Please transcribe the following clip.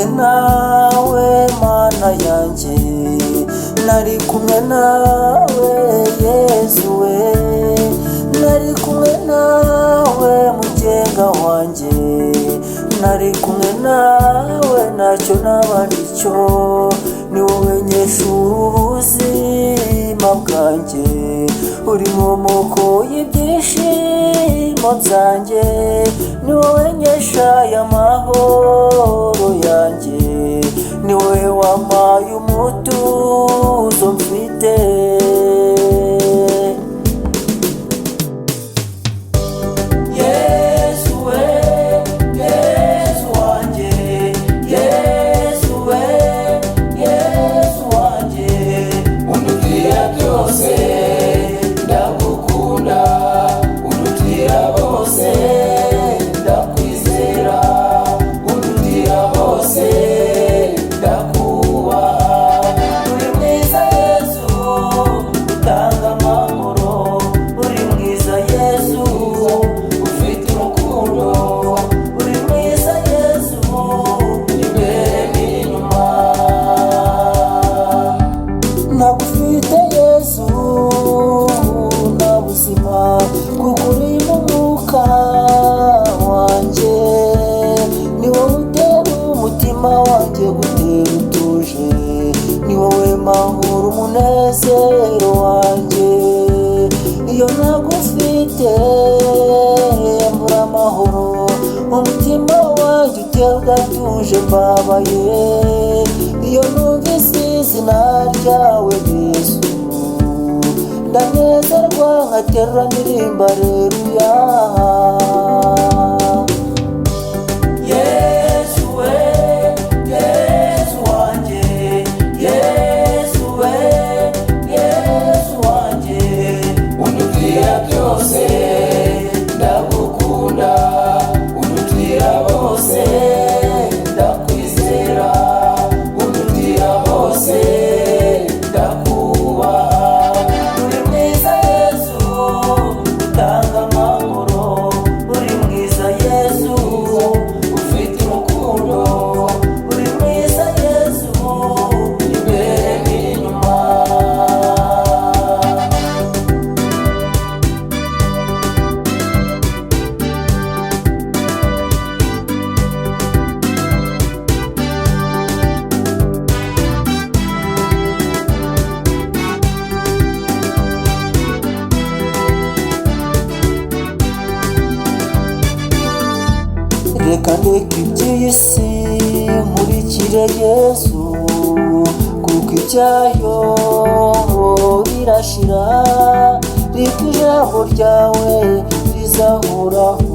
Kumwe nawe Mana yanjye, nari kumwe nawe Yezu we, nari kumwe nawe mugenga wanjye, nari kumwe nawe ntacyo naba ndicyo, ni wowe nkesha ubuzima bwanjye, uri inkomoko y'ibyishimo byanjye, ni wowe nkesha aya mahoro yanjye, ni wowe wampaye umutuzo mfite. Yesu we, Yesu wanjye, Yesu we, Yesu wanjye, Undutira byose ndagukunda, undutira bose ndakwizera, undutira bose ndakubaha. Uri mwiza Yesu, utanga amahoro, uri mwiza Yesu, Ufite urukundo uri mwiza Yesu, imbere n'inyuma. Ntagufite Yesu nta buzima, kuko uri mu mwuka wanjye, ni wowe utera umutima wanjye gutera utuje, ni wowe mahoro umunezero wanjye, iyo ntagufite mbura amahoro, umutima wanjye utera udatuje mbabaye, iyo numvise izina ryawe Yesu, ndanezerwa nkaterura ndirimba Aleluya. Yesu we, Yesu wanjye, Yesu we, Yesu wanjye, undutira byose ndagukunda, undutira bose ndakwizera, undutira bose ndakubaha. Uri mwiza Yesu, utanga amahoro, uri mwiza Yesu, Ufite urukundo uri mwiza Yesu, imbere n'inyuma. Reka ndeke iby'iyi si nkurikire Yesu, kuko ibyayo birashira, reka ijambo ryawe rizahoraho.